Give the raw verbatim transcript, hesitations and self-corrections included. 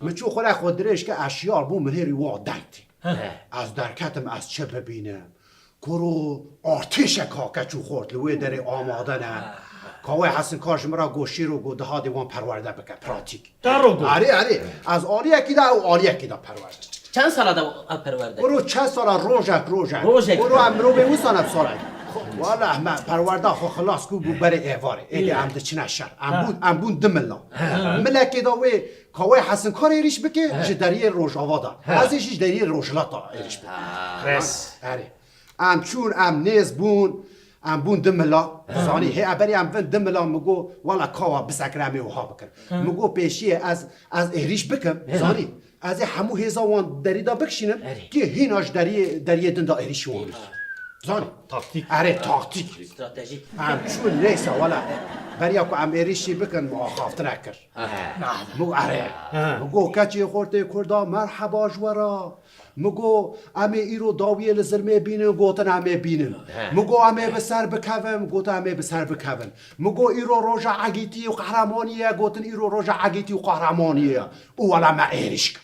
Min çû xwe re xwe dirêj kir, ez şiyar bûm, min hêrî wan deng tî. Ez derketim, ez çi bibînim? Kuro artêşek ha keç û xort li wê derê amade ne. Kawê Hesinkar ji min re got, Şîro, got, di hadê wan perwerde bike, pratîk. Te ro got? Erê, erê. Ez aliyekî de, ew aliyekî de perwerde. Çend sala de ew perwerde? Kuro çend sala, rojek, rojek. Rojek. Kuro em mirovê wisa ne bi sala. Wala me perwerda xwe xilas kir, bû berê êvarê. Êdî em diçine şer. Em bûn, em bûn du mila. Milekê de wê Kawê Hesinkar êrîş bike, ji deriyê rojava de. Ez ê jî ji deriyê rojhilat de êrîş bikim. Res. Erê. Em çûn, em nêz bûn, em bûn du mila. Zanî, hê eberî em bin du mila, min got, wala kawa bisekire em ê wiha bikin. Min got, pêşiyê ez, ez êrîş bikim, zanî. Ez ê hemû hêza wan derî de bikişînim, Erê. Kê hîna ji deriyê, deriyê din de êrîşî wan bikin. Zanî. Taktîk. Erê, taktîk. Stratejîk. Em çûn, neyse, wala, beriya ku em êrîşî bikin, min axaftine kir. Min got, erê. Min got, keçê xortê Kurda, merheba ji we re. Min got, em ê îro dawiyê li zilmê bînin, gotin, em ê bînin. Min got, em ê bi ser bikevin, gotin, em ê bi ser bikevin. Min got, îro roja egîtî û qehremanî ye, gotin, îro roja egîtî û qehremanî ye. Û wela me êrîş kir.